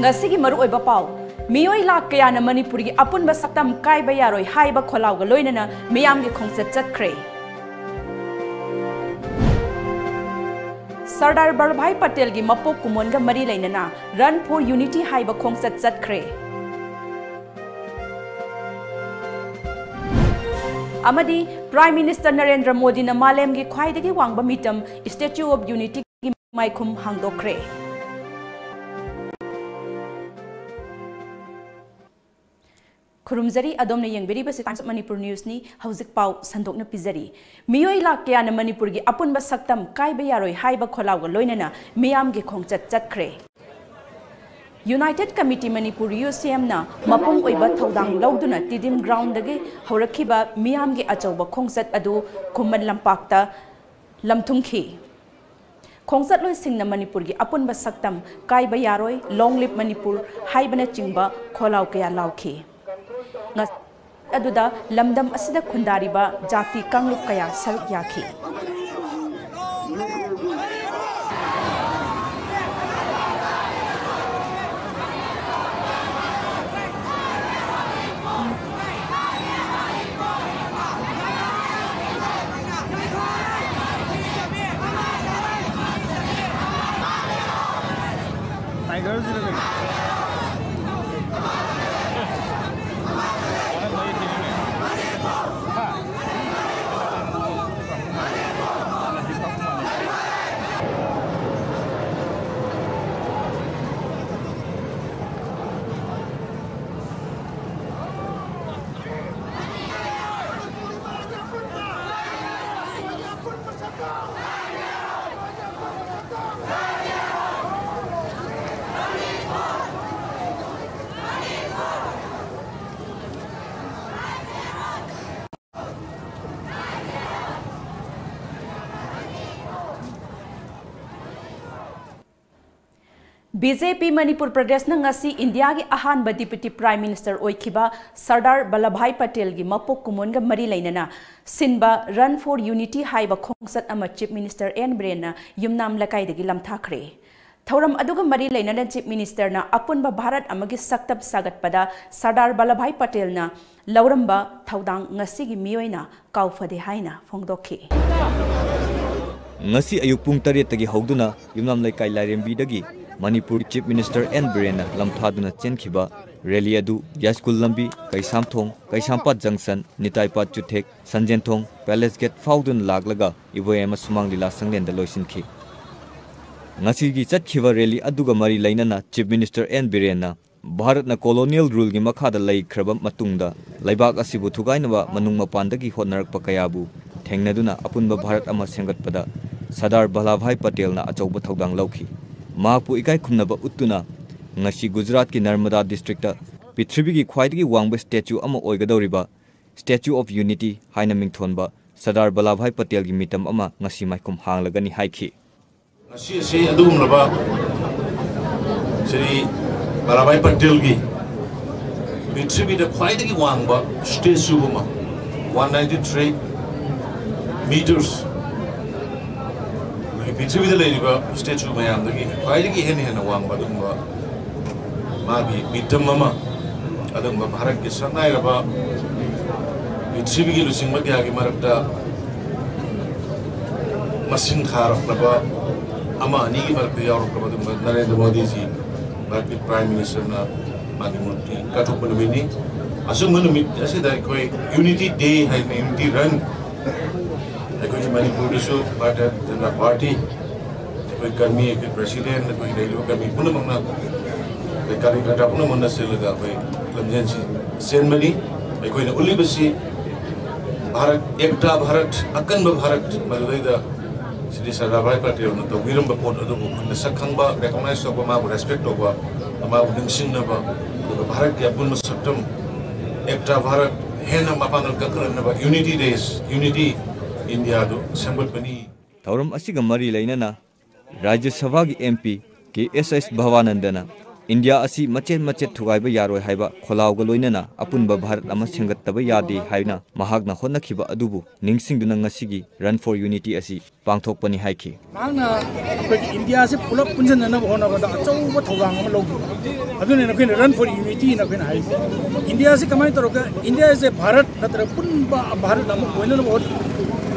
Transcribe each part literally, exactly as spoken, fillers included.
ꯉꯁꯤꯒꯤ ꯃꯔꯨꯑꯣꯏꯕ ꯄꯥꯎ꯫ ꯃꯤꯑꯣꯏ ꯂꯥꯈ ꯀꯌꯥꯅ ꯃꯅꯤꯄꯨꯔꯒꯤ ꯑꯄꯨꯟꯕ ꯁꯛꯇꯝ ꯀꯥꯏꯕ ꯌꯥꯔꯣꯏ ꯍꯥꯏꯕ ꯈꯣꯜꯂꯥꯎꯒ ꯂꯣꯏꯅꯅ ꯃꯤꯌꯥꯝꯒꯤ ꯈꯣꯡꯆꯠ ꯆꯠꯈ꯭ꯔꯦ꯫ ꯁꯔꯗꯥꯔ ꯚꯜꯚꯥꯚꯥꯏ ꯄꯇꯦꯜꯒꯤ ꯃꯄꯣꯛ ꯀꯨꯝꯑꯣꯟꯒ ꯃꯔꯤ ꯂꯩꯅꯅ Run for Unity ꯍꯥꯏꯕ ꯈꯣꯡꯆꯠ ꯆꯠꯈ꯭ꯔꯦ꯫ ꯑꯃꯗꯤ Prime Minister ꯅꯔꯦꯟꯗ꯭ꯔ ꯃꯣꯗꯤꯅ ꯃꯥꯂꯦꯝꯒꯤ ꯈ꯭ꯋꯥꯏꯗꯒꯤ ꯋꯥꯡꯕ ꯃꯤꯇꯝ Statue of Unityꯒꯤ ꯃꯥꯏꯈꯨꯝ ꯍꯥꯡꯗꯣꯛꯈ꯭ꯔꯦ꯫ ꯈꯨꯔꯨꯝꯖꯔꯤ, ꯑꯗꯣꯝꯅ ꯌꯦꯡꯕꯤꯔꯤꯕꯁꯤ Times of Manipur Newsꯅꯤ꯫ ꯍꯧꯖꯤꯛ ꯄꯥꯎ ꯁꯟꯗꯣꯛꯅ ꯄꯤꯖꯔꯤ꯫ ꯃꯤꯑꯣꯏ ꯂꯥꯈ ꯀꯌꯥꯅ ꯃꯅꯤꯄꯨꯔꯒꯤ ꯑꯄꯨꯟꯕ ꯁꯛꯇꯝ ꯀꯥꯏꯕ ꯌꯥꯔꯣꯏ ꯍꯥꯏꯕ ꯈꯣꯜꯂꯥꯎꯒ ꯂꯣꯏꯅꯅ ꯃꯤꯌꯥꯝꯒꯤ ꯈꯣꯡꯆꯠ ꯆꯠꯈ꯭ꯔꯦ꯫ United Committee Manipur, UCMꯅ ꯃꯄꯨꯡ ꯑꯣꯏꯕ ꯊꯧꯗꯥꯡ ꯂꯧꯗꯨꯅ ꯇꯤꯗꯤꯝ ꯒ꯭ꯔꯥꯎꯟꯗꯒꯤ ꯍꯧꯔꯛꯈꯤꯕ ꯃꯤꯌꯥꯝꯒꯤ ꯑꯆꯧꯕ ꯈꯣꯡꯆꯠ ꯑꯗꯨ ꯈꯨꯃꯟ ꯂꯝꯄꯥꯛꯇ ꯂꯝꯊꯨꯡꯈꯤ꯫ ꯈꯣꯡꯆꯠꯂꯣꯏꯁꯤꯡꯅ ꯃꯅꯤꯄꯨꯔꯒꯤ ꯑꯄꯨꯟꯕ ꯁꯛꯇꯝ ꯀꯥꯏꯕ ꯌꯥꯔꯣꯏ, Long Live Manipur ꯍꯥꯏꯕꯅꯆꯤꯡꯕ ꯈꯣꯜꯂꯥꯎ ꯀꯌꯥ ꯂꯥꯎꯈꯤ꯫ ꯉ-, ꯑꯗꯨꯗ ꯂꯝꯗꯝ ꯑꯁꯤꯗ ꯈꯨꯟꯗꯥꯔꯤꯕ ꯖꯥꯇꯤ ꯀꯥꯡꯂꯨꯞ ꯀꯌꯥ ꯁꯔꯨꯛ ꯌꯥꯈꯤ꯫ BJP ꯃꯅꯤꯄꯨꯔ ꯄ꯭ꯔꯗꯦꯁꯅ ꯉꯁꯤ ꯏꯟꯗꯤꯌꯥꯒꯤ ꯑꯍꯥꯟꯕ Deputy Prime Minister ꯑꯣꯏꯈꯤꯕ ꯁꯔꯗꯥꯔ ꯚꯜꯂꯚꯚꯥꯏ ꯄꯇꯦꯜꯒꯤ ꯃꯄꯣꯛ ꯀꯨꯝꯑꯣꯟꯒ ꯃꯔꯤ ꯂꯩꯅꯅ ꯁꯤꯟꯕ Run for Unity ꯍꯥꯏꯕ ꯈꯣꯡꯆꯠ ꯑꯃ Chief Minister ꯑꯦꯟ ꯕꯤꯔꯦꯟꯅ ꯌꯨꯝꯅꯥꯝ ꯂꯩꯀꯥꯏꯗꯒꯤ ꯂꯝꯊꯥꯈ꯭ꯔꯦ꯫ ꯊꯧꯔꯝ ꯑꯗꯨꯒ ꯃꯔꯤ ꯂꯩꯅꯅ Chief Minister ꯅ ꯑꯄꯨꯟꯕ ꯚꯥꯔꯠ ꯑꯃꯒꯤ ꯁꯛꯇꯝ ꯁꯥꯒꯠꯄꯗ ꯁꯔꯗꯥꯔ ꯚꯜꯂꯚꯚꯥꯏ ꯄꯇꯦꯜꯅ ꯂꯧꯔꯝꯕ ꯊꯧꯗꯥꯡ ꯉꯁꯤꯒꯤ ꯃꯤꯑꯣꯏꯅ ꯀꯥꯎꯐꯗꯦ ꯍꯥꯏꯅ ꯐꯣꯡꯗꯣꯛꯈꯤ꯫ ꯉꯁꯤ ꯑꯌꯨꯛ ꯄꯨꯡ ꯇꯔꯦꯠꯇꯒꯤ ꯍꯧꯗꯨꯅ ꯌꯨꯝꯅꯥꯝ ꯂꯩꯀꯥꯏ ꯂꯥꯏꯔꯦꯝꯕꯤꯗꯒꯤ ꯃꯅꯤꯄꯨꯔ Chief Minister ꯑꯦꯟ ꯕꯤꯔꯦꯟꯅ ꯂꯝꯊꯥꯗꯨꯅ ꯆꯦꯟꯈꯤꯕ rally ꯑꯗꯨ ꯌꯥꯏꯁ꯭ꯀꯨꯜ ꯂꯝꯕꯤ, ꯀꯩꯁꯥꯝꯊꯣꯡ, ꯀꯩꯁꯥꯝꯄꯥꯠ junction, ꯅꯤꯇꯥꯏꯄꯥꯠ ꯆꯨꯊꯦꯛ, ꯁꯟꯖꯦꯟꯊꯣꯡ, Palace Gate ꯐꯥꯎꯗꯨꯅ ꯂꯥꯛꯂꯒ ꯏꯕꯣꯌꯥꯏꯃ ꯁꯨꯃꯥꯡ ꯂꯤꯂꯥ ꯁꯪꯂꯦꯟꯗ ꯂꯣꯏꯁꯤꯟꯈꯤ꯫ ꯉꯁꯤꯒꯤ ꯆꯠꯈꯤꯕ rally ꯑꯗꯨꯒ ꯃꯔꯤ ꯂꯩꯅꯅ Chief Minister ꯑꯦꯟ ꯕꯤꯔꯦꯟꯅ ꯚꯥꯔꯠꯅ colonial rule ꯒꯤ ꯃꯈꯥꯗ ꯂꯩꯈ꯭ꯔꯕ ꯃꯇꯨꯡꯗ ꯂꯩꯕꯥꯛ ꯑꯁꯤꯕꯨ ꯊꯨꯒꯥꯏꯅꯕ ꯃꯅꯨꯡ ꯃꯄꯥꯟꯗꯒꯤ ꯍꯣꯠꯅꯔꯛꯄ ꯀꯌꯥꯕꯨ ꯊꯦꯡꯅꯗꯨꯅ ꯑꯄꯨꯟꯕ ꯚꯥꯔꯠ ꯑꯃ ꯁꯦꯝꯒꯠꯄꯗ ꯁꯔꯗꯥꯔ ꯚꯜꯂꯚꯚꯥꯏ ꯄꯇꯦꯜꯅ ꯑꯆꯧꯕ ꯊꯧꯗꯥꯡ ꯂꯧꯈꯤ꯫ ꯃꯍꯥꯛꯄꯨ ꯏꯀꯥꯏ ꯈꯨꯝꯅꯕ ꯎꯠꯇꯨꯅ ꯉꯁꯤ ꯒꯨꯖꯔꯥꯠꯀꯤ ꯅꯔꯃꯗꯥ district ꯇ ꯄ꯭ꯔꯤꯊꯤꯕꯤꯒꯤ ꯈ꯭ꯋꯥꯏꯗꯒꯤ ꯋꯥꯡꯕ statue ꯑꯃ ꯑꯣꯏꯒꯗꯧꯔꯤꯕ Statue of Unity ꯍꯥꯏꯅ ꯃꯤꯡꯊꯣꯟꯕ ꯁꯔꯗꯥꯔ ꯚꯜꯂꯚꯚꯥꯏ ꯄꯇꯦꯜꯒꯤ ꯃꯤꯇꯝ ꯑꯃ ꯉꯁꯤ ꯃꯥꯏꯈꯨꯝ ꯍꯥꯡꯂꯒꯅꯤ ꯍꯥꯏꯈꯤ꯫ ꯉꯁꯤ ꯑꯁꯤ ꯑꯗꯨꯒꯨꯝꯂꯕ ꯁ꯭ꯔꯤ ꯚꯜꯂꯚꯚꯥꯏ ꯄꯇꯦꯜꯒꯤ ꯄ꯭ꯔꯤꯊꯤꯕꯤꯗ ꯈ꯭ꯋꯥꯏꯗꯒꯤ ꯋꯥꯡꯕ statue ꯑꯃ, one ninety three meters, ꯑꯩꯈꯣꯏꯒꯤ ꯄ꯭ꯔꯤꯊꯤꯕꯤꯗ ꯂꯩꯔꯤꯕ statue ꯃꯌꯥꯝꯗꯒꯤ ꯈ꯭ꯋꯥꯏꯗꯒꯤ ꯍꯦꯟꯅ ꯍꯦꯟꯅ ꯋꯥꯡꯕ ꯑꯗꯨꯒꯨꯝꯕ ꯃꯥꯒꯤ ꯃꯤꯇꯝ ꯑꯃ, ꯑꯗꯨꯒꯨꯝꯕ ꯚꯥꯔꯠꯀꯤ ꯁꯛꯅꯥꯏꯔꯕ ꯄ꯭ꯔꯤꯊꯤꯕꯤꯒꯤ ꯂꯨꯆꯤꯡꯕ ꯀꯌꯥꯒꯤ ꯃꯔꯛꯇ ꯃꯁꯤꯡ ꯊꯥꯔꯛꯂꯕ ꯑꯃ ꯑꯅꯤꯒꯤ ꯃꯔꯛꯇ ꯌꯥꯎꯔꯛꯂꯕ ꯑꯗꯨꯒꯨꯝꯕ ꯅꯔꯦꯟꯗ꯭ꯔ ꯃꯣꯗꯤꯖꯤ, ꯚꯥꯔꯠꯀꯤ Prime Minister ꯅ ꯃꯥꯒꯤ ꯃꯨꯔꯇꯤ ꯀꯠꯊꯣꯛꯄ ꯅꯨꯃꯤꯠꯅꯤ꯫ ꯑꯁꯨꯝꯕ ꯅꯨꯃꯤꯠ ꯑꯁꯤꯗ ꯑꯩꯈꯣꯏ Unity Day ꯍꯥꯏꯅ, Unity Run, ꯑꯩꯈꯣꯏꯒꯤ ꯃꯅꯤꯄꯨꯔꯗꯁꯨ ꯚꯥꯔꯇꯤꯌ ꯖꯅꯇꯥ ꯄꯥꯔꯇꯤ, ꯑꯩꯈꯣꯏ ꯀꯔꯃꯤ, ꯑꯩꯈꯣꯏ president, ꯑꯩꯈꯣꯏ ꯂꯩꯔꯤꯕ ꯀꯔꯃꯤ ꯄꯨꯝꯅꯃꯛꯅ, ꯑꯩꯈꯣꯏ ꯀꯥꯔꯌꯀꯔꯇꯥ ꯄꯨꯝꯅꯃꯛꯅ ꯁꯤꯜꯂꯒ ꯑꯩꯈꯣꯏ ꯂꯝꯖꯦꯟꯁꯤ ꯆꯦꯟꯕꯅꯤ꯫ ꯑꯩꯈꯣꯏꯅ ꯎꯠꯂꯤꯕꯁꯤ ꯚꯥꯔꯠ, ꯑꯦꯛꯇꯥ ꯚꯥꯔꯠ, ꯑꯀꯟꯕ ꯚꯥꯔꯠ, ꯃꯗꯨꯗꯩꯗ ꯁ꯭ꯔꯤ ꯁꯔꯗꯥꯔ ꯚꯥꯏ ꯄꯇꯦꯜꯅ ꯇꯧꯕꯤꯔꯝꯕ ꯄꯣꯠ ꯑꯗꯨꯕꯨ ꯑꯩꯈꯣꯏ ꯃꯁꯛ ꯈꯪꯕ, recognize ꯇꯧꯕ, ꯃꯥꯕꯨ respect ꯇꯧꯕ, ꯃꯥꯕꯨ ꯅꯤꯡꯁꯤꯡꯅꯕ, ꯑꯗꯨꯒ ꯚꯥꯔꯠꯀꯤ ꯑꯄꯨꯟꯕ ꯁꯛꯇꯝ, ꯑꯦꯛꯇꯥ ꯚꯥꯔꯠ ꯍꯦꯟꯅ ꯃꯄꯥꯡꯒꯜ ꯀꯟꯈꯠꯍꯟꯅꯕ, Unity Days, Unity India ꯗꯨ ꯁꯦꯝꯒꯠꯄꯅꯤ꯫ ꯊꯧꯔꯝ ꯑꯁꯤꯒ ꯃꯔꯤ ꯂꯩꯅꯅ ꯔꯥꯖ꯭ꯌ ꯁꯚꯥꯒꯤ MP ꯀꯦ ꯑꯦꯁ ꯑꯦꯁ ꯚꯕꯥꯅꯟꯗꯅ ꯏꯟꯗꯤꯌꯥ ꯑꯁꯤ ꯃꯆꯦꯠ ꯃꯆꯦꯠ ꯊꯨꯒꯥꯏꯕ ꯌꯥꯔꯣꯏ ꯍꯥꯏꯕ ꯈꯣꯜꯂꯥꯎꯒ ꯂꯣꯏꯅꯅ ꯑꯄꯨꯟꯕ ꯚꯥꯔꯠ ꯑꯃ ꯁꯦꯝꯒꯠꯇꯕ ꯌꯥꯗꯦ ꯍꯥꯏꯅ ꯃꯍꯥꯛꯅ ꯍꯣꯠꯅꯈꯤꯕ ꯑꯗꯨꯕꯨ ꯅꯤꯡꯁꯤꯡꯗꯨꯅ ꯉꯁꯤꯒꯤ Run for Unity ꯑꯁꯤ ꯄꯥꯡꯊꯣꯛꯄꯅꯤ ꯍꯥꯏꯈꯤ꯫ ꯃꯍꯥꯛꯅ ꯑꯩꯈꯣꯏꯒꯤ ꯏꯟꯗꯤꯌꯥꯁꯦ ꯄꯨꯂꯞ ꯄꯨꯟꯁꯤꯟꯅꯅꯕ ꯍꯣꯠꯅꯕꯗ ꯑꯆꯧꯕ ꯊꯧꯗꯥꯡ ꯑꯃ ꯂꯧꯈꯤꯕ꯫ ꯑꯗꯨꯅ ꯑꯩꯈꯣꯏꯅ Run for Unity ꯅ ꯑꯩꯈꯣꯏꯅ ꯍꯥꯏꯔꯤꯁꯦ꯫ ꯏꯟꯗꯤꯌꯥꯁꯦ ꯀꯃꯥꯏꯅ ꯇꯧꯔꯒ, ꯏꯟꯗꯤꯌꯥꯁꯦ ꯚꯥꯔꯠ ꯅꯠꯇ꯭ꯔꯒ ꯄꯨꯟꯕ ꯚꯥꯔꯠ ꯑꯃ ꯑꯣꯏꯅꯅꯕ ꯍꯣꯠ-,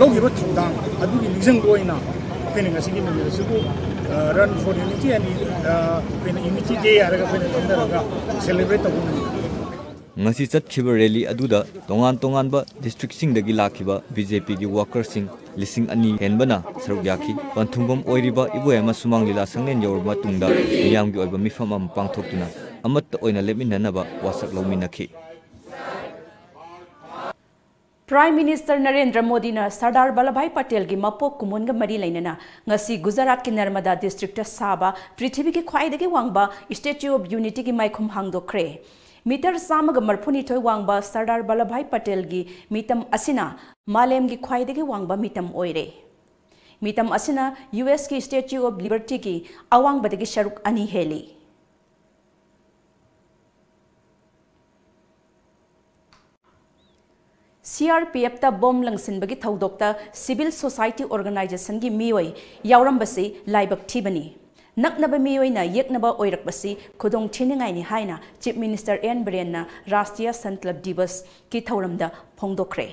ꯂꯧꯈꯤꯕ ꯊꯧꯗꯥꯡ ꯑꯗꯨꯒꯤ ꯅꯤꯡꯁꯤꯡꯕ ꯑꯣꯏꯅ ꯑꯩꯈꯣꯏꯅ ꯉꯁꯤꯒꯤ ꯅꯨꯃꯤꯠ ꯑꯁꯤꯕꯨ, ꯑ, Run for Unity and, ꯑ, ꯑꯩꯈꯣꯏꯅ Unity Day ꯍꯥꯏꯔꯒ ꯑꯩꯈꯣꯏꯅ ꯈꯪꯅꯔꯒ celebrate ꯇꯧꯕ ꯅꯨꯃꯤꯠꯅꯤ꯫ ꯉꯁꯤ ꯆꯠꯈꯤꯕ rally ꯑꯗꯨꯗ ꯇꯣꯉꯥꯟ ꯇꯣꯉꯥꯟꯕ district ꯁꯤꯡꯗꯒꯤ ꯂꯥꯛꯈꯤꯕ BJP ꯒꯤ worker ꯁꯤꯡ ꯂꯤꯁꯤꯡ ꯑꯅꯤ ꯍꯦꯟꯕꯅ ꯁꯔꯨꯛ ꯌꯥꯈꯤ꯫ ꯄꯟꯊꯨꯡꯐꯝ ꯑꯣꯏꯔꯤꯕ ꯏꯕꯣꯌꯥꯏꯃ ꯁꯨꯃꯥꯡ ꯂꯤꯂꯥ ꯁꯪꯂꯦꯟ ꯌꯧꯔꯕ ꯃꯇꯨꯡꯗ ꯃꯤꯌꯥꯝꯒꯤ ꯑꯣꯏꯕ ꯃꯤꯐꯝ ꯑꯃ ꯄꯥꯡꯊꯣꯛꯇꯨꯅ ꯑꯃꯠꯇ ꯑꯣꯏꯅ ꯂꯦꯞꯃꯤꯟꯅꯅꯕ ꯋꯥꯁꯛ ꯂꯧꯃꯤꯟꯅꯈꯤ꯫ Prime Minister ꯅꯔꯦꯟꯗ꯭ꯔ ꯃꯣꯗꯤꯅ ꯁꯔꯗꯥꯔ ꯚꯜꯂꯚꯚꯥꯏ ꯄꯇꯦꯜꯒꯤ ꯃꯄꯣꯛ ꯀꯨꯝꯑꯣꯟꯒ ꯃꯔꯤ ꯂꯩꯅꯅ ꯉꯁꯤ ꯒꯨꯖꯔꯥꯠꯀꯤ ꯅꯔꯃꯗꯥ district ꯇ ꯁꯥꯕ ꯄ꯭ꯔꯤꯊꯤꯕꯤꯒꯤ ꯈ꯭ꯋꯥꯏꯗꯒꯤ ꯋꯥꯡꯕ Statue of Unity ꯒꯤ ꯃꯥꯏꯈꯨꯝ ꯍꯥꯡꯗꯣꯛꯈ꯭ꯔꯦ꯫ ꯃꯤꯇꯔ ꯆꯥꯝꯃꯒ ꯃꯔꯤꯐꯨꯅꯤꯊꯣꯏ ꯋꯥꯡꯕ ꯁꯔꯗꯥꯔ ꯚꯜꯂꯚꯚꯥꯏ ꯄꯇꯦꯜꯒꯤ ꯃꯤꯇꯝ ꯑꯁꯤꯅ ꯃꯥꯂꯦꯝꯒꯤ ꯈ꯭ꯋꯥꯏꯗꯒꯤ ꯋꯥꯡꯕ ꯃꯤꯇꯝ ꯑꯣꯏꯔꯦ꯫ ꯃꯤꯇꯝ ꯑꯁꯤꯅ US ꯀꯤ Statue of Liberty ꯒꯤ ꯑꯋꯥꯡꯕꯗꯒꯤ ꯁꯔꯨꯛ ꯑꯅꯤ ꯍꯦꯜꯂꯤ꯫ CRPF ꯇ ꯕꯣꯝ ꯂꯪꯁꯤꯟꯕꯒꯤ ꯊꯧꯗꯣꯛꯇ civil society organization ꯒꯤ ꯃꯤꯑꯣꯏ ꯌꯥꯎꯔꯝꯕꯁꯤ ꯂꯥꯏꯕꯛ ꯊꯤꯕꯅꯤ꯫ ꯅꯛꯅꯕ ꯃꯤꯑꯣꯏꯅ ꯌꯦꯛꯅꯕ ꯑꯣꯏꯔꯛꯄꯁꯤ ꯈꯨꯗꯣꯡ ꯊꯤꯅꯤꯡꯉꯥꯏꯅꯤ ꯍꯥꯏꯅ Chief Minister N ꯕꯤꯔꯦꯟꯅ Rashtriya Sankalp ꯗꯤꯕꯁ ꯀꯤ ꯊꯧꯔꯝꯗ ꯐꯣꯡꯗꯣꯛꯈ꯭ꯔꯦ꯫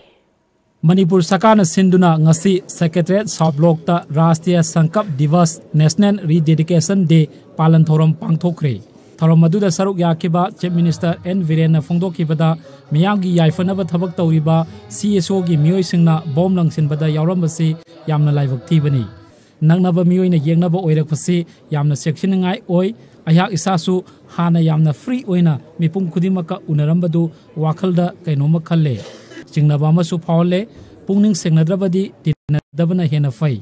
ꯃꯅꯤꯄꯨꯔ ꯁꯔꯀꯥꯔꯅ ꯁꯤꯟꯗꯨꯅ ꯉꯁꯤ Secretariat South Block ꯇ ꯔꯥꯁꯇ꯭ꯔꯤꯌꯥ ꯁꯪꯀꯜꯞ ꯗꯤꯕꯁ, National Rededication Day ꯄꯥꯂꯟ ꯊꯧꯔꯝ ꯄꯥꯡꯊꯣꯛꯈ꯭ꯔꯦ꯫ ꯊꯧꯔꯝ ꯑꯗꯨꯗ ꯁꯔꯨꯛ ꯌꯥꯈꯤꯕ Chief Minister N ꯕꯤꯔꯦꯟꯅ ꯐꯣꯡꯗꯣꯛꯈꯤꯕꯗ, ꯃꯤꯌꯥꯝꯒꯤ ꯌꯥꯏꯐꯅꯕ ꯊꯕꯛ ꯇꯧꯔꯤꯕ CSO ꯒꯤ ꯃꯤꯑꯣꯏꯁꯤꯡꯅ ꯕꯣꯝ ꯂꯪꯁꯤꯟꯕꯗ ꯌꯥꯎꯔꯝꯕꯁꯤ ꯌꯥꯝꯅ ꯂꯥꯏꯕꯛ ꯊꯤꯕꯅꯤ꯫ ꯅꯛꯅꯕ ꯃꯤꯑꯣꯏꯅ ꯌꯦꯡꯅꯕ ꯑꯣꯏꯔꯛꯄꯁꯤ ꯌꯥꯝꯅ ꯆꯦꯛꯁꯤꯟꯅꯤꯡꯉꯥꯏ ꯑꯣꯏ꯫ ꯑꯩꯍꯥꯛ ꯏꯁꯥꯁꯨ ꯍꯥꯟꯅ ꯌꯥꯝꯅ free ꯑꯣꯏꯅ ꯃꯤꯄꯨꯝ ꯈꯨꯗꯤꯡꯃꯛꯀ ꯎꯅꯔꯝꯕꯗꯨ ꯋꯥꯈꯜꯗ ꯀꯩꯅꯣꯝꯃ ꯈꯜꯂꯦ꯫ ꯆꯤꯡꯅꯕ ꯑꯃꯁꯨ ꯐꯥꯎꯍꯜꯂꯦ꯫ ꯄꯨꯛꯅꯤꯡ ꯁꯦꯡꯅꯗ꯭ꯔꯕꯗꯤ ꯇꯤꯟꯅꯗꯕꯅ ꯍꯦꯟꯅ ꯐꯩ꯫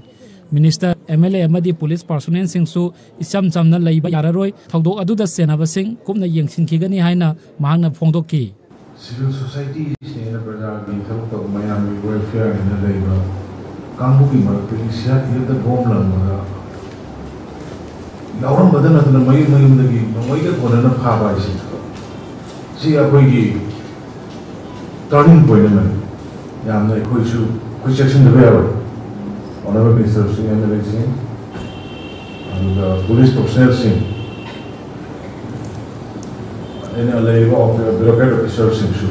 Minister, MLA ꯑꯃꯗꯤ police personnel ꯁꯤꯡꯁꯨ ꯏꯆꯝ ꯆꯝꯅ ꯂꯩꯕ ꯌꯥꯔꯔꯣꯏ꯫ ꯊꯧꯗꯣꯛ ꯑꯗꯨꯗ ꯆꯦꯟꯅꯕꯁꯤꯡ ꯀꯨꯞꯅ ꯌꯦꯡꯁꯤꯟꯈꯤꯒꯅꯤ ꯍꯥꯏꯅ ꯃꯍꯥꯛꯅ ꯐꯣꯡꯗꯣꯛꯈꯤ꯫ Civil society ꯁꯤꯡ ꯑꯩꯅ ꯄ꯭ꯔꯖꯥꯒꯤ ꯊꯕꯛ ꯇꯧꯕ, ꯃꯌꯥꯝꯒꯤ welfare ꯍꯥꯏꯅ ꯂꯩꯕ ꯀꯥꯡꯕꯨꯒꯤ ꯃꯔꯛꯇꯒꯤ CRPF ꯇ ꯕꯣꯝ ꯂꯪꯕꯗ ꯌꯥꯎꯔꯝꯕꯗ ꯅꯠꯇꯅ ꯃꯌꯨꯝ ꯃꯌꯨꯝꯗꯒꯤ ꯅꯣꯡꯃꯩꯒ ꯊꯣꯟꯅꯅ ꯐꯥꯕ ꯍꯥꯏꯁꯦ, ꯁꯤ ꯑꯩꯈꯣꯏꯒꯤ turning point ꯑꯃꯅꯤ꯫ ꯌꯥꯝꯅ ꯑꯩꯈꯣꯏꯁꯨ ꯑꯩꯈꯣꯏ ꯆꯦꯛꯁꯤꯟꯗꯕ ꯌꯥꯔꯣꯏ꯫ Honourable Ministerꯁꯤꯡ, MLAꯁꯤꯡ, ꯑꯗꯨꯒ police personnelꯁꯤꯡ, ꯑꯩꯅ ꯂꯩꯔꯤꯕ bureaucrat officerꯁꯤꯡꯁꯨ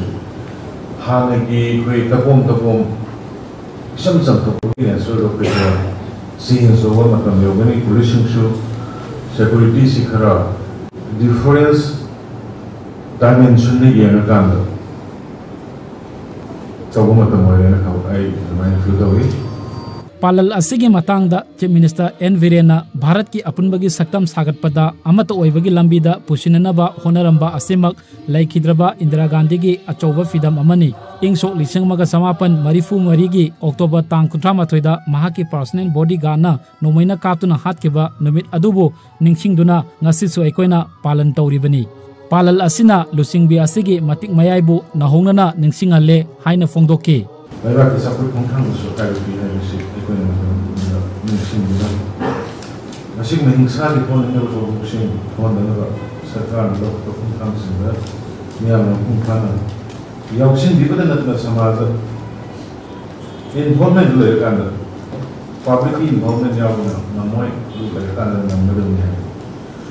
ꯍꯥꯟꯅꯒꯤ ꯑꯩꯈꯣꯏ ꯇꯄꯣꯝ ꯇꯄꯣꯝ ꯏꯆꯝ ꯆꯝꯊꯣꯛꯄꯒꯤ answerꯗꯣ ꯑꯩꯈꯣꯏ ꯈꯔ change ꯇꯧꯕ ꯃꯇꯝ ꯌꯧꯒꯅꯤ꯫ Policeꯁꯤꯡꯁꯨ securityꯁꯤ ꯈꯔ difference dimensionꯗ ꯌꯦꯡꯉꯀꯥꯟꯗ ꯇꯧꯕ ꯃꯇꯝ ꯑꯣꯏꯔꯦꯅ ꯈ-, ꯑꯩ ꯑꯗꯨꯃꯥꯏꯅ feel ꯇꯧꯏ꯫ ꯄꯥꯂꯜ ꯑꯁꯤꯒꯤ ꯃꯇꯥꯡꯗ Chief Minister N ꯕꯤꯔꯦꯟꯅ ꯚꯥꯔꯠꯀꯤ ꯑꯄꯨꯟꯕꯒꯤ ꯁꯛꯇꯝ ꯁꯥꯒꯠꯄꯗ ꯑꯃꯠꯇ ꯑꯣꯏꯕꯒꯤ ꯂꯝꯕꯤꯗ ꯄꯨꯁꯤꯟꯅꯅꯕ ꯍꯣꯠꯅꯔꯝꯕ ꯑꯁꯤꯃꯛ ꯂꯩꯈꯤꯗ꯭ꯔꯕ ꯏꯟꯗꯤꯔꯥ ꯒꯥꯟꯙꯤꯒꯤ ꯑꯆꯧꯕ ꯐꯤꯗꯝ ꯑꯃꯅꯤ꯫ ꯏꯪ ꯁꯣꯛ ꯂꯤꯁꯤꯡ ꯑꯃꯒ ꯆꯃꯥꯄꯟ ꯃꯔꯤꯐꯨ ꯃꯔꯤꯒꯤ October ꯇꯥꯡ ꯀꯨꯟꯊ꯭ꯔꯥ ꯃꯥꯊꯣꯏꯗ ꯃꯍꯥꯛꯀꯤ personal bodyguardꯅ ꯅꯣꯡꯃꯩꯅ ꯀꯥꯞꯇꯨꯅ ꯍꯥꯠꯈꯤꯕ ꯅꯨꯃꯤꯠ ꯑꯗꯨꯕꯨ ꯅꯤꯡꯁꯤꯡꯗꯨꯅ ꯉꯁꯤꯁꯨ ꯑꯩꯈꯣꯏꯅ ꯄꯥꯂꯟ ꯇꯧꯔꯤꯕꯅꯤ꯫ ꯄꯥꯂꯜ ꯑꯁꯤꯅ ꯂꯨꯆꯤꯡꯕꯤ ꯑꯁꯤꯒꯤ ꯃꯇꯤꯛ ꯃꯌꯥꯏꯕꯨ ꯅꯧꯍꯧꯅꯅ ꯅꯤꯡꯁꯤꯡꯍꯜꯂꯦ ꯍꯥꯏꯅ ꯐꯣꯡꯗꯣꯛꯈꯤ꯫ ꯂꯩꯕꯥꯛꯀꯤ ꯆꯥꯎꯈꯠ ꯈꯣꯡꯊꯥꯡꯗꯁꯨ ꯑꯀꯥꯏꯕ ꯄꯤ ꯍꯥꯏꯕꯁꯤ ꯑꯩꯈꯣꯏꯅ ꯃꯇꯝ ꯄꯨꯝꯕꯗ ꯅꯤꯡꯁꯤꯡꯕꯤꯒꯅꯤ꯫ ꯃꯁꯤꯒꯨꯝꯕ ꯍꯤꯡꯁꯥꯒꯤ ꯊꯣꯛꯍꯟꯅꯤꯡꯗꯕ ꯊꯧꯗꯣꯛꯁꯤꯡ ꯊꯣꯛꯍꯟꯗꯅꯕ ꯁꯔꯀꯥꯔꯅ ꯂꯧꯈꯠꯄ ꯈꯣꯡꯊꯥꯡꯁꯤꯡꯗ ꯃꯤꯌꯥꯝꯅ ꯃꯄꯨꯡ ꯐꯥꯅ ꯌꯥꯎꯁꯤꯟꯕꯤꯕꯗ ꯅꯠꯇꯅ ꯁꯃꯥꯖꯗ involvement ꯂꯩꯔꯀꯥꯟꯗ, publicꯀꯤ involvement ꯌꯥꯎꯕꯅ ꯉꯝꯃꯣꯏ, ꯑꯗꯨ ꯂꯩꯔꯀꯥꯟꯗ ꯉꯝꯒꯗꯕꯅꯤ ꯍꯥꯏ꯫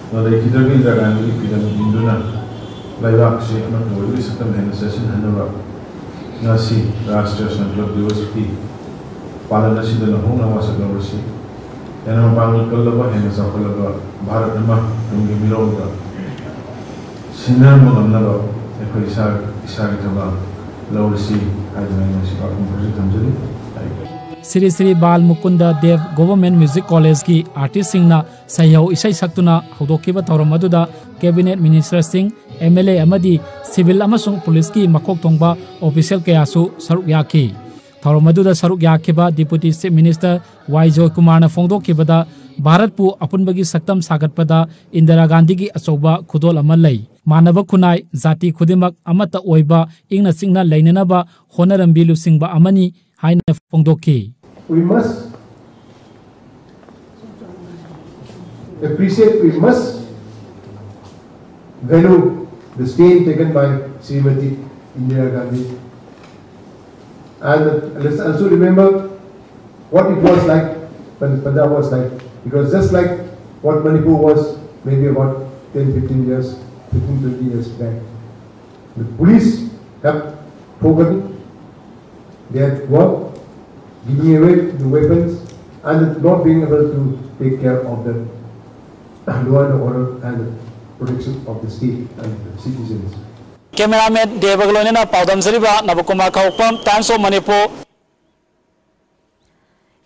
ꯑꯗꯨꯅ ꯂꯩꯈꯤꯗ꯭ꯔꯕ ꯏꯟꯗꯤꯔꯥ ꯒꯥꯟꯙꯤꯒꯤ ꯐꯤꯗꯝ ꯏꯟꯗꯨꯅ ꯂꯩꯕꯥꯛꯁꯤ ꯑꯃꯠꯇ ꯑꯣꯏꯕꯒꯤ ꯁꯛꯇꯝ ꯍꯦꯟꯅ ꯆꯦꯠꯁꯤꯟꯍꯟꯅꯕ ꯉꯁꯤ ꯔꯥꯁꯇ꯭ꯔꯤꯌ ꯁꯪꯀꯜꯞ ꯗꯤꯋꯁꯀꯤ ꯄꯥꯂꯟ ꯑꯁꯤꯗ ꯅꯧꯍꯧꯅ ꯋꯥꯁꯛ ꯂꯧꯔꯁꯤ꯫ ꯍꯦꯟꯅ ꯃꯄꯥꯡꯒꯜ ꯀꯜꯂꯕ, ꯍꯦꯟꯅ ꯆꯥꯎꯈꯠꯂꯕ ꯚꯥꯔꯠ ꯑꯃ ꯇꯨꯡꯒꯤ ꯃꯤꯔꯣꯜꯗ ꯁꯤꯟꯅꯔꯝꯕ ꯉꯝꯅꯕ ꯑꯩꯈꯣꯏ ꯏꯁꯥ, ꯏꯁꯥꯒꯤ ꯊꯧꯗꯥꯡ ꯂꯧꯔꯁꯤ ꯍꯥꯏꯗꯨꯅ ꯑꯩ ꯉꯁꯤ ꯋꯥꯐꯝ ꯈꯔꯁꯨ ꯊꯝꯖꯔꯤ꯫ ꯁ꯭ꯔꯤ ꯁ꯭ꯔꯤ ꯕꯥꯜ ꯃꯨꯀꯨꯟꯗ ꯗꯦꯕ Government Music Collegeꯀꯤ artistꯁꯤꯡꯅ ꯁꯩꯍꯧ ꯏꯁꯩ ꯁꯛꯇꯨꯅ ꯍꯧꯗꯣꯛꯈꯤꯕ ꯊꯧꯔꯝ ꯑꯗꯨꯗ Cabinet Ministerꯁꯤꯡ, MLA ꯑꯃꯗꯤ civil ꯑꯃꯁꯨꯡ policeꯀꯤ ꯃꯀꯣꯛ ꯊꯣꯡꯕ official ꯀꯌꯥꯁꯨ ꯁꯔꯨꯛ ꯌꯥꯈꯤ꯫ ꯊꯧꯔꯝ ꯑꯗꯨꯗ ꯁꯔꯨꯛ ꯌꯥꯈꯤꯕ Deputy Chief Minister ꯋꯥꯏ ꯖꯣꯏꯀꯨꯃꯥꯔꯅ ꯐꯣꯡꯗꯣꯛꯈꯤꯕꯗ, ꯚꯥꯔꯠꯄꯨ ꯑꯄꯨꯟꯕꯒꯤ ꯁꯛꯇꯝ ꯁꯥꯒꯠꯄꯗ ꯏꯟꯗꯤꯔꯥ ꯒꯥꯟꯙꯤꯒꯤ ꯑꯆꯧꯕ ꯈꯨꯗꯣꯜ ꯑꯃ ꯂꯩ꯫ ꯃꯥꯟꯅꯕ ꯈꯨꯟꯅꯥꯏ, ꯖꯥꯇꯤ ꯈꯨꯗꯤꯡꯃꯛ ꯑꯃꯠꯇ ꯑꯣꯏꯕ, ꯏꯪꯅ ꯆꯤꯛꯅ ꯂꯩꯅꯅꯕ ꯍꯣꯠꯅꯔꯝꯕꯤ ꯂꯨꯆꯤꯡꯕ ꯑꯃꯅꯤ ꯍꯥꯏꯅ ꯐꯣꯡꯗꯣꯛꯈꯤ꯫ We must Appreciate, we must value the stand taken by Srimati Indira Gandhi. And let's also remember what it was like when Punjab was like, because just like what Manipur was maybe about ten, fifteen years, fifteen, twenty years back, the police have forgotten their work, giving away the weapons and not being able to take care of the law and order and protection of the state and the citizens. Cameraman ꯗꯦꯕꯒ ꯂꯣꯏꯅꯅ ꯄꯥꯎꯗꯝꯖꯔꯤꯕ ꯅꯕꯀꯨꯃꯥꯔ ꯈꯥꯎꯄꯝ, Times of Manipur꯫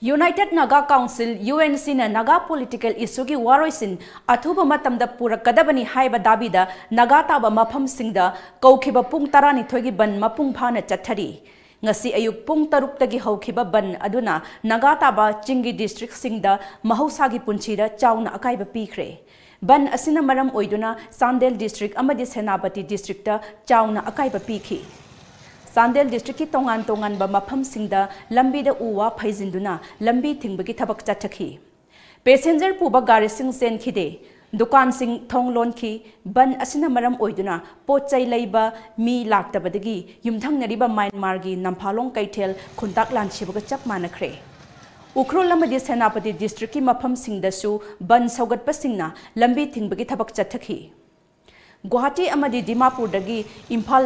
United Naga Council, UNC ꯅ Naga political issue ꯒꯤ ꯋꯥꯔꯣꯏꯁꯤꯟ ꯑꯊꯨꯕ ꯃꯇꯝꯗ ꯄꯨꯔꯛꯀꯗꯕꯅꯤ ꯍꯥꯏꯕ ꯗꯥꯕꯤꯗ ꯅꯥꯒꯥ ꯇꯥꯕ ꯃꯐꯝꯁꯤꯡꯗ ꯀꯧꯈꯤꯕ ꯄꯨꯡ ꯇꯔꯥꯅꯤꯊꯣꯏꯒꯤ ꯕꯟ ꯃꯄꯨꯡ ꯐꯥꯅ ꯆꯠꯊꯔꯤ꯫ ꯉꯁꯤ ꯑꯌꯨꯛ ꯄꯨꯡ ꯇꯔꯨꯛꯇꯒꯤ ꯍꯧꯈꯤꯕ ꯕꯟ ꯑꯗꯨꯅ ꯅꯥꯒꯥ ꯇꯥꯕ ꯆꯤꯡꯒꯤ district ꯁꯤꯡꯗ ꯃꯍꯧꯁꯥꯒꯤ ꯄꯨꯟꯁꯤꯗ ꯆꯥꯎꯅ ꯑꯀꯥꯏꯕ ꯄꯤꯈ꯭ꯔꯦ꯫ ꯕꯟ ꯑꯁꯤꯅ ꯃꯔꯝ ꯑꯣꯏꯗꯨꯅ ꯆꯥꯟꯗꯦꯜ district ꯑꯃꯗꯤ ꯁꯦꯅꯥꯄꯇꯤ district ꯇ ꯆꯥꯎꯅ ꯑꯀꯥꯏꯕ ꯄꯤꯈꯤ꯫ ꯆꯥꯟꯗꯦꯜ district ꯀꯤ ꯇꯣꯉꯥꯟ ꯇꯣꯉꯥꯟꯕ ꯃꯐꯝꯁꯤꯡꯗ ꯂꯝꯕꯤꯗ ꯎ ꯋꯥ ꯐꯩꯖꯤꯟꯗꯨꯅ ꯂꯝꯕꯤ ꯊꯤꯡꯕꯒꯤ ꯊꯕꯛ ꯆꯠꯊꯈꯤ꯫ Passenger ꯄꯨꯕ ꯒꯥꯔꯤꯁꯤꯡ ꯆꯦꯟꯈꯤꯗꯦ꯫ ꯗꯨꯀꯥꯟꯁꯤꯡ ꯊꯣꯡ ꯂꯣꯟꯈꯤ꯫ ꯕꯟ ꯑꯁꯤꯅ ꯃꯔꯝ ꯑꯣꯏꯗꯨꯅ ꯄꯣꯠ ꯆꯩ ꯂꯩꯕ ꯃꯤ ꯂꯥꯛꯇꯕꯗꯒꯤ ꯌꯨꯝꯊꯪꯅꯔꯤꯕ ꯃ꯭ꯌꯥꯟꯃꯥꯔꯒꯤ ꯅꯝꯐꯥꯂꯣꯡ ꯀꯩꯊꯦꯜ ꯈꯨꯟꯇꯥꯛ ꯂꯥꯟꯁꯤꯕꯒ ꯆꯞ ꯃꯥꯟꯅꯈ꯭ꯔꯦ꯫ ꯎꯈ꯭ꯔꯨꯜ ꯑꯃꯗꯤ ꯁꯦꯅꯥꯄꯇꯤ district ꯀꯤ ꯃꯐꯝꯁꯤꯡꯗꯁꯨ ꯕꯟ ꯁꯧꯒꯠꯄꯁꯤꯡꯅ ꯂꯝꯕꯤ ꯊꯤꯡꯕꯒꯤ ꯊꯕꯛ ꯆꯠꯊꯈꯤ꯫ ꯒꯨꯋꯥꯍꯥꯇꯤ ꯑꯃꯗꯤ ꯗꯤꯃꯥꯄꯨꯔꯗꯒꯤ ꯏꯝꯐꯥꯜ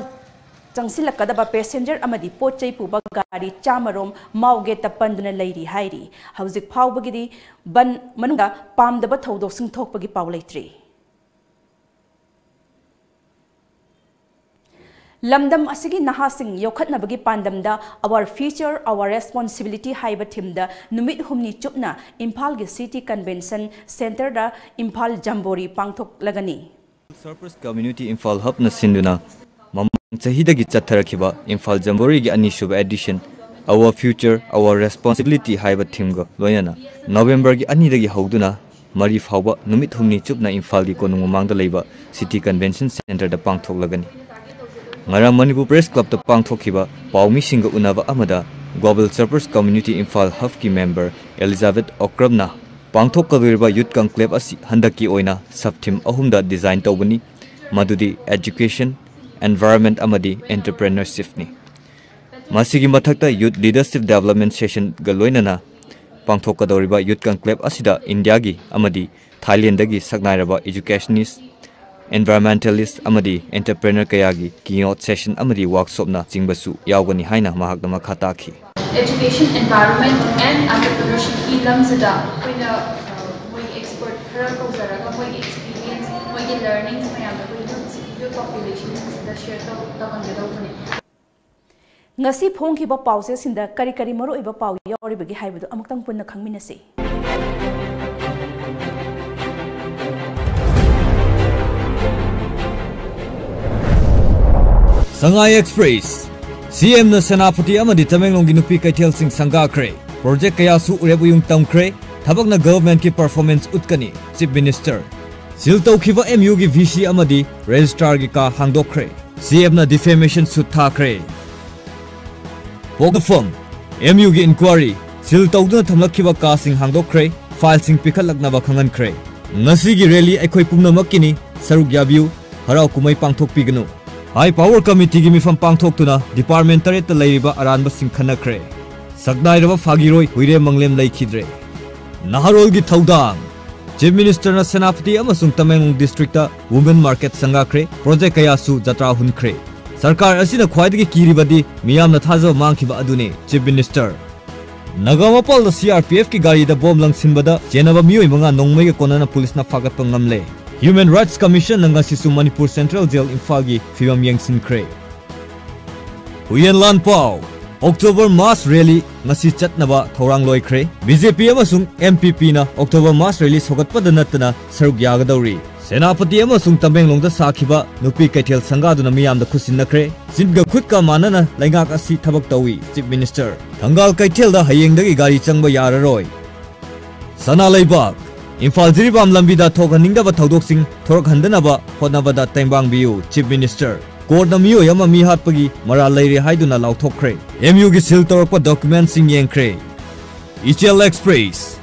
ꯆꯪꯁꯤꯜꯂꯛꯀꯗꯕ passenger ꯑꯃꯗꯤ ꯄꯣꯠ ꯆꯩ ꯄꯨꯕ ꯒꯥꯔꯤ ꯆꯥꯃꯔꯣꯝ ꯃꯥꯎ ꯒꯦꯠꯇ ꯄꯟꯗꯨꯅ ꯂꯩꯔꯤ ꯍꯥꯏꯔꯤ꯫ ꯍꯧꯖꯤꯛ ꯐꯥꯎꯕꯒꯤꯗꯤ ꯕꯟ ꯃꯅꯨꯡꯗ ꯄꯥꯝꯗꯕ ꯊꯧꯗꯣꯛꯁꯤꯡ ꯊꯣꯛꯄꯒꯤ ꯄꯥꯎ ꯂꯩꯇ꯭ꯔꯤ꯫ ꯂꯝꯗꯝ ꯑꯁꯤꯒꯤ ꯅꯍꯥꯁꯤꯡ ꯌꯣꯛꯈꯠꯅꯕꯒꯤ ꯄꯥꯟꯗꯝꯗ Our Future, Our Responsibility ꯍꯥꯏꯕ theme ꯗ ꯅꯨꯃꯤꯠ ꯍꯨꯝꯅꯤ ꯆꯨꯞꯅ ꯏꯝꯐꯥꯜꯒꯤ City Convention Centre ꯗ Imphal ꯖꯝꯕꯣꯔꯤ ꯄꯥꯡꯊꯣꯛꯂꯒꯅꯤ꯫ Surplus Community Imphal Hub ꯅ ꯁꯤꯟꯗꯨꯅ ꯃꯃꯥꯡ ꯆꯍꯤꯗꯒꯤ ꯆꯠꯊꯔꯛꯈꯤꯕ ꯏꯝꯐꯥꯜ ꯖꯝꯕꯣꯔꯤꯒꯤ ꯑꯅꯤꯁꯨꯕ edition Our Future, Our Responsibility ꯍꯥꯏꯕ theme ꯒ ꯂꯣꯏꯅꯅ ꯅꯕꯦꯝꯕꯔꯒꯤ ꯑꯅꯤꯗꯒꯤ ꯍꯧꯗꯨꯅ ꯃꯔꯤ ꯐꯥꯎꯕ ꯅꯨꯃꯤꯠ ꯍꯨꯝꯅꯤ ꯆꯨꯞꯅ ꯏꯝꯐꯥꯜꯒꯤ ꯀꯣꯅꯨꯡ ꯃꯃꯥꯡꯗ ꯂꯩꯕ City Convention Centre ꯗ ꯄꯥꯡꯊꯣꯛꯂꯒꯅꯤ꯫ ꯉꯔꯥꯡ ꯃꯅꯤꯄꯨꯔ Press Club ꯇ ꯄꯥꯡꯊꯣꯛꯈꯤꯕ ꯄꯥꯎꯃꯤꯁꯤꯡꯒ ꯎꯅꯕ ꯑꯃꯗ Global Surplus Community Imphal Hub ꯀꯤ member Elizabeth Okram ꯅ ꯄꯥꯡꯊꯣꯛꯀꯗꯧꯔꯤꯕ Youth Conclave ꯑꯁꯤ ꯍꯟꯗꯛꯀꯤ ꯑꯣꯏꯅ sub theme ꯑꯍꯨꯝꯗ design ꯇꯧꯕꯅꯤ, ꯃꯗꯨꯗꯤ Education, Environment ꯑꯃꯗꯤ Entrepreneurshipꯅꯤ꯫ ꯃꯁꯤꯒꯤ ꯃꯊꯛꯇ Youth Leadership Development Sessionꯒ ꯂꯣꯏꯅꯅ ꯄꯥꯡꯊꯣꯛꯀꯗꯧꯔꯤꯕ Youth Conclave ꯑꯁꯤꯗ ꯏꯟꯗꯤꯌꯥꯒꯤ ꯑꯃꯗꯤ ꯊꯥꯏꯂꯦꯟꯗꯒꯤ ꯁꯛꯅꯥꯏꯔꯕ educationist, environmentalist ꯑꯃꯗꯤ entrepreneur ꯀꯌꯥꯒꯤ keynote session ꯑꯃꯗꯤ workshopꯅ ꯆꯤꯡꯕꯁꯨ ꯌꯥꯎꯒꯅꯤ ꯍꯥꯏꯅ ꯃꯍꯥꯛꯅ ꯃꯈꯥ ꯇꯥꯈꯤ꯫ Education, environment and entrepreneurshipꯀꯤ ꯂꯝꯁꯤꯗ ꯑꯩꯈꯣꯏꯅ, ꯑ, ꯃꯣꯏꯒꯤ expert ꯈꯔ ꯀꯧꯖꯔꯒ ꯃꯣꯏꯒꯤ experience, ꯃꯣꯏꯒꯤ learnings ꯃꯌꯥꯝꯗꯣ ꯑꯩꯈꯣꯏ youth, youth populationꯁꯤꯡꯁꯤꯗ share ꯇꯧ-, ꯇꯧꯍꯟꯒꯗꯧꯕꯅꯦ꯫ ꯉꯁꯤ ꯐꯣꯡꯈꯤꯕ ꯄꯥꯎꯆꯦꯁꯤꯡꯗ ꯀꯔꯤ ꯀꯔꯤ ꯃꯔꯨꯑꯣꯏꯕ ꯄꯥꯎ ꯌꯥꯎꯔꯤꯕꯒꯦ ꯍꯥꯏꯕꯗꯨ ꯑꯃꯨꯛꯇꯪ ꯄꯨꯟꯅ ꯈꯪꯃꯤꯟꯅꯁꯤ꯫ ꯁꯉꯥꯏ Express, CMꯅ ꯁꯦꯅꯥꯄꯇꯤ ꯑꯃꯗꯤ ꯇꯃꯦꯡꯂꯣꯡꯒꯤ ꯅꯨꯄꯤ ꯀꯩꯊꯦꯜꯁꯤꯡ ꯁꯪꯒꯥꯈ꯭ꯔꯦ꯫ Project ꯀꯌꯥꯁꯨ ꯎꯔꯦꯞ ꯎꯌꯨꯡ ꯇꯝꯈ꯭ꯔꯦ꯫ ꯊꯕꯛꯅ governmentꯀꯤ performance ꯎꯠꯀꯅꯤ, Chief Minister꯫ Seal ꯇꯧꯈꯤꯕ MUꯒꯤ VC ꯑꯃꯗꯤ Registrarꯒꯤ ꯀꯥ ꯍꯥꯡꯗꯣꯛꯈ꯭ꯔꯦ꯫ CMꯅ defamation suit ꯊꯥꯈ꯭ꯔꯦ꯫ ꯄꯣꯛꯅꯐꯝ, MUꯒꯤ inquiry, seal ꯇꯧꯗꯨꯅ ꯊꯝꯂꯛꯈꯤꯕ ꯀꯥꯁꯤꯡ ꯍꯥꯡꯗꯣꯛꯈ꯭ꯔꯦ, fileꯁꯤꯡ ꯄꯤꯈꯠꯂꯛꯅꯕ ꯈꯪꯍꯟꯈ꯭ꯔꯦ꯫ ꯉꯁꯤꯒꯤ rally ꯑꯩꯈꯣꯏ ꯄꯨꯝꯅꯃꯛꯀꯤꯅꯤ, ꯁꯔꯨꯛ ꯌꯥꯕꯤꯌꯨ, ꯍꯔꯥꯎ ꯀꯨꯝꯍꯩ ꯄꯥꯡꯊꯣꯛꯄꯤꯒꯅꯨ꯫ High Power Committeeꯒꯤ ꯃꯤꯐꯝ ꯄꯥꯡꯊꯣꯛꯇꯨꯅ department ꯇꯔꯦꯠꯇ ꯂꯩꯔꯤꯕ ꯑꯔꯥꯟꯕꯁꯤꯡ ꯈꯟꯅꯈ꯭ꯔꯦ꯫ ꯁꯛꯅꯥꯏꯔꯕ ꯐꯥꯒꯤꯔꯣꯏ ꯍꯨꯏꯔꯦꯝ ꯃꯪꯂꯦꯝ ꯂꯩꯈꯤꯗ꯭ꯔꯦ꯫ ꯅꯍꯥꯔꯣꯜꯒꯤ ꯊꯧꯗꯥꯡ꯫ Chief Ministerꯅ ꯁꯦꯅꯥꯄꯇꯤ ꯑꯃꯁꯨꯡ ꯇꯃꯦꯡꯂꯣꯡ districtꯇ women market ꯁꯪꯒꯥꯈ꯭ꯔꯦ, project ꯀꯌꯥꯁꯨ ꯖꯇ꯭ꯔꯥ ꯍꯨꯟꯈ꯭ꯔꯦ꯫ ꯁꯔꯀꯥꯔ ꯑꯁꯤꯅ ꯈ꯭ꯋꯥꯏꯗꯒꯤ ꯀꯤꯔꯤꯕꯗꯤ ꯃꯤꯌꯥꯝꯅ ꯊꯥꯖꯕ ꯃꯥꯡꯈꯤꯕ ꯑꯗꯨꯅꯤ, Chief Minister꯫ ꯅꯒꯥꯃꯄꯥꯜꯗ CRPFꯀꯤ ꯒꯥꯔꯤꯗ bomb ꯂꯪꯁꯤꯟꯕꯗ ꯆꯦꯟꯅꯕ ꯃꯤꯑꯣꯏ ꯃꯉꯥ ꯅꯣꯡꯃꯩꯒ ꯀꯣꯟꯅꯅ policeꯅ ꯐꯥꯒꯠꯄ ꯉꯝꯂꯦ꯫ Human Rights Commissionꯅ ꯉꯁꯤꯁꯨ ꯃꯅꯤꯄꯨꯔ Central Jail ꯏꯝꯐꯥꯜꯒꯤ ꯐꯤꯕꯝ ꯌꯦꯡꯁꯤꯟꯈ꯭ꯔꯦ꯫ ꯍꯨꯏꯌꯦꯟ ꯂꯥꯟ ꯄꯥꯎ꯫ October mass rally ꯉꯁꯤ ꯆꯠꯅꯕ ꯊꯧꯔꯥꯡ ꯂꯣꯏꯈ꯭ꯔꯦ꯫ BJP ꯑꯃꯁꯨꯡ NPPꯅ October mass rally ꯁꯧꯒꯠꯄꯗ ꯅꯠꯇꯅ ꯁꯔꯨꯛ ꯌꯥꯒꯗꯧꯔꯤ꯫ ꯁꯦꯅꯥꯄꯇꯤ ꯑꯃꯁꯨꯡ ꯇꯃꯦꯡꯂꯣꯡꯗ ꯁꯥꯈꯤꯕ ꯅꯨꯄꯤ ꯀꯩꯊꯦꯜ ꯁꯪꯒꯥꯗꯨꯅ ꯃꯤꯌꯥꯝꯗ ꯈꯨꯠꯁꯤꯟꯅꯈ꯭ꯔꯦ꯫ ꯆꯤꯟꯒ ꯈꯨꯠꯀ ꯃꯥꯟꯅꯅ ꯂꯩꯉꯥꯛ ꯑꯁꯤ ꯊꯕꯛ ꯇꯧꯏ, Chief Minister꯫ ꯊꯪꯒꯥꯜ ꯀꯩꯊꯦꯜꯗ ꯍꯌꯦꯡꯗꯒꯤ ꯒꯥꯔꯤ ꯆꯪꯕ ꯌꯥꯔꯔꯣꯏ꯫ ꯁꯅꯥ ꯂꯩꯕꯥꯛ꯫ ꯏꯝꯐꯥꯜ ꯖꯤꯔꯤꯕꯥꯝ ꯂꯝꯕꯤꯗ ꯊꯣꯛꯍꯟꯅꯤꯡꯗꯕ ꯊꯧꯗꯣꯛꯁꯤꯡ ꯊꯣꯔꯛꯍꯟꯗꯅꯕ ꯍꯣꯠꯅꯕꯗ ꯇꯦꯡꯕꯥꯡꯕꯤꯌꯨ, Chief Minister꯫ Courtꯅ ꯃꯤꯑꯣꯏ ꯑꯃ ꯃꯤ ꯍꯥꯠꯄꯒꯤ ꯃꯔꯥꯜ ꯂꯩꯔꯦ ꯍꯥꯏꯗꯨꯅ ꯂꯥꯎꯊꯣꯛꯈ꯭ꯔꯦ꯫ MUꯒꯤ seal ꯇꯧꯔꯛꯄ documentꯁꯤꯡ ꯌꯦꯡꯈ꯭ꯔꯦ꯫ ꯏꯆꯦꯜ Express꯫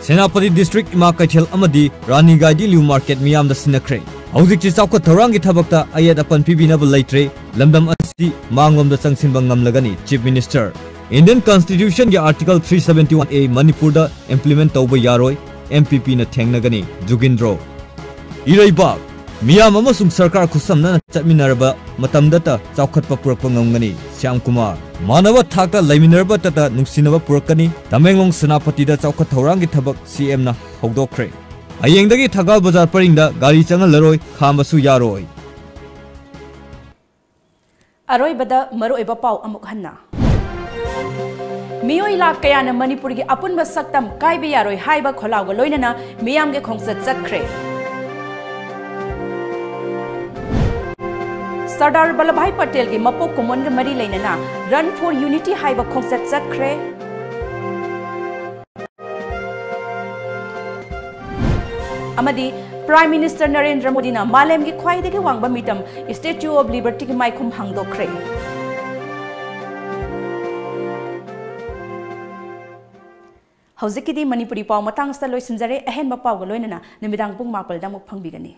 ꯁꯦꯅꯥꯄꯇꯤ ꯗꯤꯁꯇ꯭ꯔꯤꯛ ꯏꯃꯥ ꯀꯩꯊꯦꯜ ꯑꯃꯗꯤ ꯔꯥꯅꯤ ꯒꯥꯏꯗꯤ ꯂꯤꯌꯨ ꯃꯥꯔꯀꯦꯠ ꯃꯤꯌꯥꯝꯗ ꯁꯤꯟꯅꯈ꯭ꯔꯦ꯫ ꯍꯧꯖꯤꯛꯇꯤ ꯆꯥꯎꯈꯠ ꯊꯧꯔꯥꯡꯒꯤ ꯊꯕꯛꯇ ꯑꯌꯦꯠ ꯑꯄꯟ ꯄꯤꯕꯤꯅꯕ ꯂꯩꯇ꯭ꯔꯦ꯫ ꯂꯝꯗꯝ ꯑꯁꯤ ꯃꯥꯡꯂꯣꯝꯗ ꯆꯪꯁꯤꯟꯕ ꯉꯝꯂꯒꯅꯤ, ꯆꯤꯐ ꯃꯤꯅꯤꯁꯇꯔ꯫ ꯏꯟꯗꯤꯌꯟ ꯀꯟꯁꯇꯤꯇ꯭ꯌꯨꯁꯟꯒꯤ article three seventy one A ꯃꯅꯤꯄꯨꯔꯗ ꯏꯝꯄ꯭ꯂꯤꯃꯦꯟ ꯇꯧꯕ ꯌꯥꯔꯣꯏ, ꯑꯦꯝ ꯄꯤ ꯄꯤꯅ ꯊꯦꯡꯅꯒꯅꯤ, ꯖꯨꯒꯤꯟꯗ꯭ꯔꯣ꯫ ꯏꯔꯩꯕꯥꯛ, ꯃꯤꯌꯥꯝ ꯑꯃꯁꯨꯡ ꯁꯔꯀꯥꯔ ꯈꯨꯠꯁꯝꯅꯅ ꯆꯠꯃꯤꯟꯅꯔꯕ ꯃꯇꯝꯗꯇ ꯆꯥꯎꯈꯠꯄ ꯄꯨꯔꯛꯄ ꯉꯝꯒꯅꯤ, ꯁ꯭ꯌꯥꯝ ꯀꯨꯃꯥꯔ꯫ ꯃꯥꯟꯅꯕ ꯊꯥꯛꯇ ꯂꯩꯃꯤꯟꯅꯔꯕꯇꯇ ꯅꯨꯡꯁꯤꯅꯕ ꯄꯨꯔꯛꯀꯅꯤ, ꯇꯃꯦꯡꯂꯣꯡ ꯁꯦꯅꯥꯄꯇꯤꯗ ꯆꯥꯎꯈꯠ ꯊꯧꯔꯥꯡꯒꯤ ꯊꯕꯛ ꯁꯤ ꯑꯦꯝꯅ ꯍꯧꯗꯣꯛꯈ꯭ꯔꯦ꯫ ꯍꯌꯦꯡꯗꯒꯤ ꯊꯪꯒꯥꯜ ꯕꯖꯥꯔ ꯄꯔꯤꯡꯗ ꯒꯥꯔꯤ ꯆꯪꯍꯜꯂꯔꯣꯏ, ꯈꯥꯝꯕꯁꯨ ꯌꯥꯔꯣꯏ꯫ ꯑꯔꯣꯏꯕꯗ ꯃꯔꯨꯑꯣꯏꯕ ꯄꯥꯎ ꯑꯃꯨꯛ ꯍꯟꯅ꯫ ꯃꯤꯑꯣꯏ ꯂꯥꯈ ꯀꯌꯥꯅ ꯃꯅꯤꯄꯨꯔꯒꯤ ꯑꯄꯨꯟꯕ ꯁꯛꯇꯝ ꯀꯥꯏꯕ ꯌꯥꯔꯣꯏ ꯍꯥꯏꯕ ꯈꯣꯜꯂꯥꯎꯒ ꯂꯣꯏꯅꯅ ꯃꯤꯌꯥꯝꯒꯤ ꯈꯣꯡꯆꯠ ꯆꯠꯈ꯭ꯔꯦ꯫ ꯁꯔꯗꯥꯔ ꯕꯜꯂꯚꯚꯥꯏ ꯄꯇꯦꯜꯒꯤ ꯃꯄꯣꯛ ꯀꯨꯝꯑꯣꯟꯒ ꯃꯔꯤ ꯂꯩꯅꯅ Run for Unity ꯍꯥꯏꯕ ꯈꯣꯡꯆꯠ ꯆꯠꯈ꯭ꯔꯦ꯫ ꯑꯃꯗꯤ Prime Minister ꯅꯔꯦꯟꯗ꯭ꯔ ꯃꯣꯗꯤꯅ ꯃꯥꯂꯦꯝꯒꯤ ꯈ꯭ꯋꯥꯏꯗꯒꯤ ꯋꯥꯡꯕ ꯃꯤꯇꯝ Statue of Libertyꯒꯤ ꯃꯥꯏꯈꯨꯝ ꯍꯥꯡꯗꯣꯛꯈ꯭ꯔꯦ꯫ ꯍꯧꯖꯤꯛꯀꯤꯗꯤ ꯃꯅꯤꯄꯨꯔꯤ ꯄꯥꯎ ꯃꯇꯥꯡ ꯑꯁꯤꯗ ꯂꯣꯏꯁꯤꯟꯖꯔꯦ꯫ ꯑꯍꯦꯟꯕ ꯄꯥꯎꯒ ꯂꯣꯏꯅꯅ ꯅꯨꯃꯤꯗꯥꯡ ꯄꯨꯡ ꯃꯥꯄꯜꯗ ꯑꯃꯨꯛ ꯐꯪꯕꯤꯒꯅꯤ꯫